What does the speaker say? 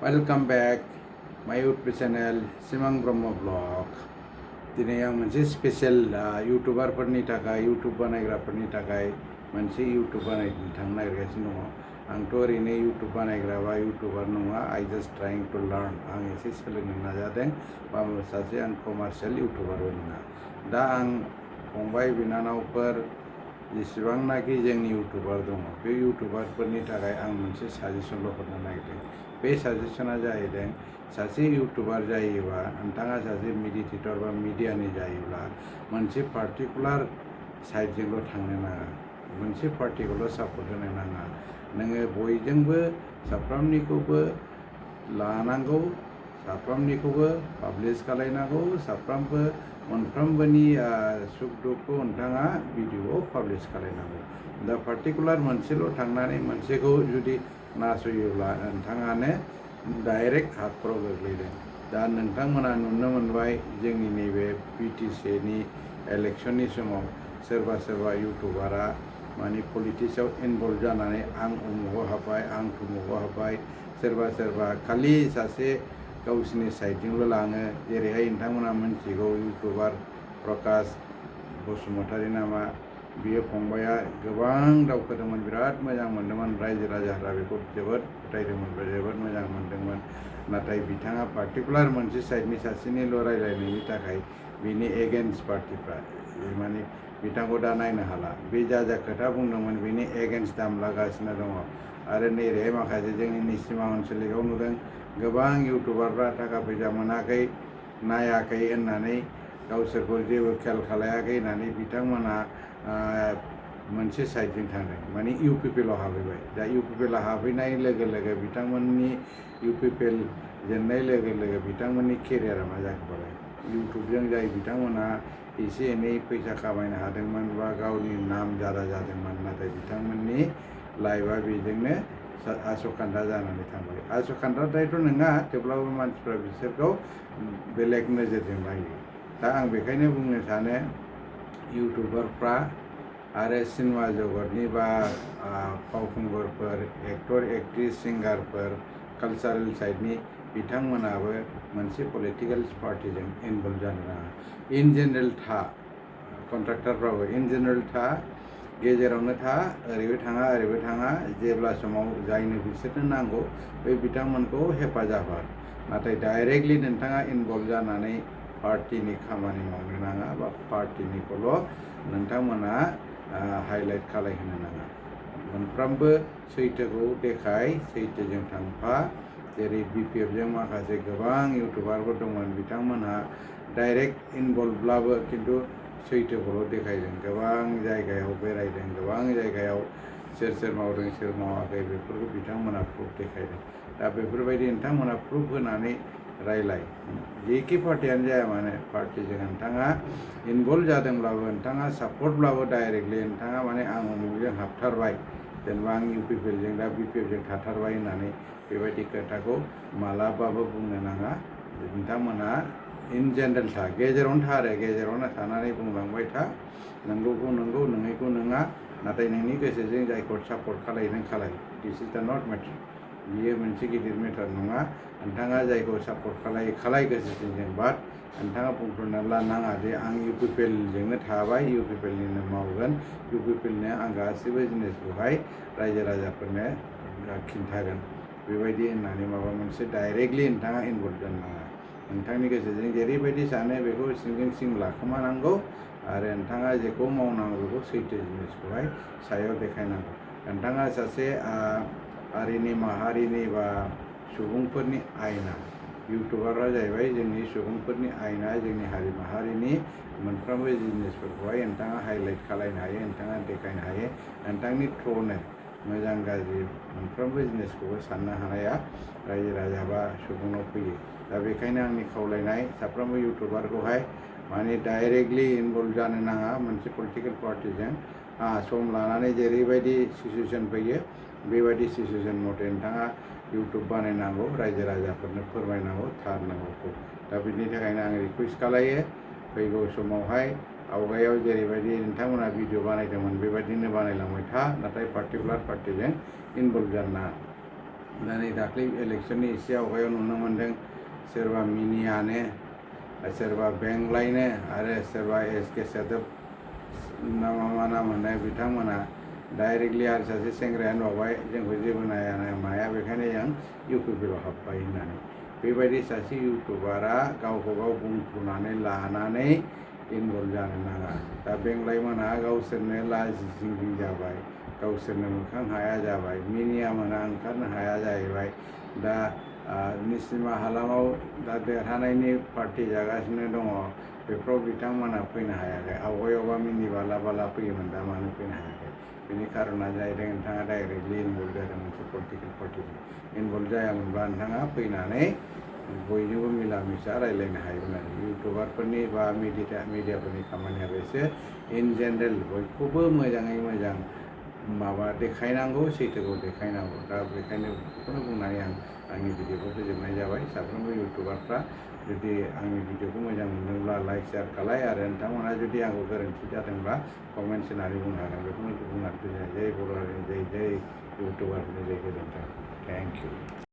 Welcome back my YouTube channel Simang Brahma Vlog. दिनै आं मोनसे स्पेशल इउटुबारफोरनि थाखाय इउटुब बानायग्राफोरनि थाखाय मोनसे इउटुब बानायनो थांनो नागिरगासिनो दङ। आंथ' ओरैनो इउटुब बानायग्रा बा इउटुबार नङा। आइ जास्ट ट्राइं टु लार्न। आं एसे सोलोंनो नाजादों बा सासे आं कमार्शियेल इउटुबारबो नङा। दा आं फंबाय बिनानावफोर जेसेबांनाखि जोंनि इउटुबार दङ बे इउटुबारफोरनि थाखाय आं मोनसे साजेसनल' हरनो नागिरदों। बे साजेसना जाहैदों सासे इउटुबार जायोबा नोंथाङा सासे मेडिटेटर बा मिडियानि जायोब्ला मोनसे पार्टिकुलार साइडजोंल' थांनो नाङा, मोनसे पार्टिखौल' सापर्ट होनो नाङा। नोङो बयजोंबो साफ्रोमनिखौबो लानांगौ, साफ्रोमनिखौबो पाब्लिश खालायनांगौ, साफ्रोमबो मोनफ्रोमबोनि सुख दुखखौ नोंथाङा भिडिअ'आव पाब्लिश खालायनांगौ। दा पार्टिकुलार मोनसेल' थांनानै मोनसेखौ जुदि नासयोब्ला नोंथाङानो डाइरेक्ट हाखराव गोग्लैदों। दा नोंथांमोना नुनो मोनबाय जोंनि नैबे BTCनि इलेक्शननि समाव सोरबा इउटुबारा माने पलिटिक्सआव इनभल्भ जानानै आं उमुगाव हाब्बाय, आं थुमुगाव हाब्बाय, सोरबा खालि सासे गावसिनि साइडजोंल' लाङो। जेरैहाय नोंथांमोना मिन्थिगौ इउटुबार प्रकाश बसुमतारी नामा, बियो फंबाया गोबां दावखोदोंमोन, बिराद मोजां मोन्दोंमोन। रायजो राजाफ्रा बेखौ जोबोद फोथायदोंमोन, जोबोद मोजां मोन्दोंमोन। नाथाय बिथाङा पार्टिकुलार मोनसे साइडनि सासेनिल' रायलायनायनि थाखाय बिनि एगेन्स्ट पार्टिफ्रा माने बिथांखौ दा नायनो हाला। बे जा खोथा बुंदोंमोन बिनि एगेन्स्ट दामलागासिनो दङ। आरो नैरैहाय माखासे जोंनि निसिमा आनसलिकआव नुदों गोबां इउटुबारफ्रा थाखा फैसा मोनाखै, नायाखै होननानै गावसोरखौ जेबो खेल खालायाखै होननानै बिथांमोना मोनसे साइडजों थांदों, माने UPPL हाबहैबाय। दा UPPL हाबहैनाय लोगो लोगो बिथांमोननि UPPL जेननाय लोगो लोगो बिथांमोननि केरियारा मा जाखोबालाय? इउटुबजों जाय बिथांमोना एसे एनै फैसा खामायनो हादोंमोन बा गावनि नाम जादा जादोंमोन, नाथाय बिथांमोननि लाइफआ बेजोंनो आसखान्दा जानानै थांबाय। आसखान्दाद्रायथ' नङा, थेवब्लाबो मानसिफ्रा बिसोरखौ बेलेग नोजोरजों नायो। दा आं बेखायनो बुंनो सानो इउटुबारफ्रा आरो सिनेमा जगतनि बा फावखुंगुरफोर, एक्टर एक्ट्रिस, सिंगारफोर, कालचारेल साइडनि बिथांमोनाबो मोनसे पलिटिकेल पार्टिजों इनभल्भ जानो नाङा। इन जेनेरेल था, कन्ट्राक्टरफ्राबो इन जेनेरेल था, गेजेरावनो था, ओरैबो थाङा ओरैबो थाङा। जेब्ला समाव जायनो बिसोरनो नांगौ बे बिथांमोनखौ हेफाजाब हो। नाथाय डाइरेक्टलि नोंथाङा इनभल्भ जानानै पार्टिनि खामानि मावनो नाङा बा पार्टिनिखौल' नोंथांमोना हाइलाइट खालायहोनो नाङा। मोनफ्रोमबो सैथोखौ देखाय, सैथोजों थांफा। जेरै BPFजों माखासे गोबां इउटुबारफोर दंमोन, बिथांमोनहा डाइरेक्ट इनभल्भब्लाबो खिन्थु सैथोखौल' देखायदों। गोबां जायगायाव बेरायदों, गोबां जायगायाव सोर मावदों सोर मावाखै बेफोरखौ बिथांमोना प्रुफ देखायदों। दा बेफोरबायदि नोंथांमोना प्रुफ होनानै रायलाय। जेखि पार्टियानो जाया मानो, पार्टिजों नोंथाङा इनभल्भ जादोंब्लाबो, नोंथाङा सापर्टब्लाबो डाइरेक्टलि नोंथाङा माने आं उमुगजों हाबथारबाय, जेनेबा आं UPPLजों दा BPFजों थाथारबाय होननानै बेबायदि खोथाखौ मालाबाबो बुंनो नाङा। नोंथांमोना इन जेनेरेल था, गेजेरावनो था आरो गेजेरावनो थानानै बुंलांबाय था। नंगौखौ नंगौ, नङैखौ नङा। नाथाय नोंनि गोसोजों जायखौ सापर्ट खालायदों खालाय। दिस इज द नट मेटार। बियो मोनसे गिदिर मेटार नङा। नोंथाङा जायखौ सापर्ट खालाय गोसोजों, बाट नोंथाङा बुंथ'ना लानाङा जे आं UPPLजोंनो थाबाय, UPPLनिनो मावगोन, UPPLनो आं गासैबो जिनिसखौहाय रायजो राजाफोरनो खिन्थागोन। बेबायदि होननानै माबा मोनसे डाइरेक्टलि नोंथाङा इनभल्भ जानो नाङा। नोंथांनि गोसोजों जेरैबायदि सानो बेखौ सिंजों सिं लाखोमानांगौ आरो नोंथाङा जेखौ मावनांगौ बेखौ सैथो जिनिसखौहाय सायाव देखायनांगौ। नोंथाङा सासे हारिनि माहारिनि बा सुबुंफोरनि आयना। इउटुबारआ जाहैबाय जोंनि सुबुंफोरनि आयना, जोंनि हारि माहारिनि मोनफ्रोमबो जिनिसफोरखौहाय नोंथाङा हाइलाइट खालायनो हायो, नोंथाङा देखायनो हायो। नोंथांनि थ्रुनो मोजां गाज्रि मोनफ्रोमबो जिनिसखौबो साननो हानाया रायजो राजा बा सुबुंनाव फैयो। दा बेखायनो आंनि खावलायनाय साफ्रोमबो इउटुबारखौहाय माने डाइरेक्टलि इनभल्भ जानो नाङा मोनसे पलिटिकेल पार्टिजों। सम लानानै जेरैबायदि सिचुवेसन फैयो बेबायदि सिचुवेसन मथे नोंथाङा इउटुब बानायनांगौ, रायजो राजाफोरनो फोरमायनांगौ थार नांगौखौ। दा बिनि थाखायनो आं रिकुवेस्ट खालायो फैगौ समावहाय आवगायाव जेरैबायदि नोंथांमोना भिडिअ बानायदोंमोन बेबायदिनो बानायलांबाय था, नाथाय पार्टिकुलार पार्टिजों इनभल्भ जानो नाङा। दा नै दाख्लै इलेक्सननि एसे आवगायाव नुनो मोन्दों सोरबा मिनियानो सोरबा बेंलायनो आरो सोरबा एस के सोदोब मा नाम होनो बिथांमोना डाइरेक्टलि आरो सासे सेंग्रायानो बावबाय जोंखौ जेबो नाया माया बेखायनो जों इउपिपिएलाव हाबबाय होननानै बेबायदि सासे इउटुबारा गावखौ गाव बुंफ्रुनानै लानानै इनभल्भ जानो नाङा दा बेंलायमोनहा गावसोरनो लाजिं जाबाय गावसोरनो मोखां हाया जाबाय मिनिया मोना ओंखारनो हाया जाहैबाय दा निसिमा हालामाव दा देरहानायनि पार्टि जागासिनो दङ बेफ्राव बिथांमोना फैनो हायाखै आवगायावबा मिनि बाला बाला फैयोमोन दा मानो फैनो हायाखै बेनि खारना जाहैदों नोंथाङा डाइरेक्टलि इनभल्भ जादों मोनसे पलिटिकेल पार्टिजों इनभल्भ जायामोनबा नोंथाङा फैनानै बयजोंबो मिला मिसा रायज्लायनो हायोमोन आरो इउटुबारफोरनि बा मिडियाफोरनि खामानिया बेसो इन जेनेरेल बयखौबो मोजाङै मोजां माबा देखायनांगौ सैथोखौ देखायनांगौ दा बेखायनो बेखौनो बुंनानै आं आंनि भिडिअखौ फोजोबनाय जाबाय साफ्रोमबो इउटुबारफ्रा जुदि आंनि भिडिअखौ मोजां मोनदोंब्ला लाइक शेयार खालाय आरो नोंथांमोनहा जुदि आंखौ गोरोन्थि जादोंब्ला कमेन्ट्स होनानै बुंनो हागोन बेखौनो बुंनानै जय बर' हारिनि जय इउटुबारफोरनि जय गोजोन्थों थेंक इउ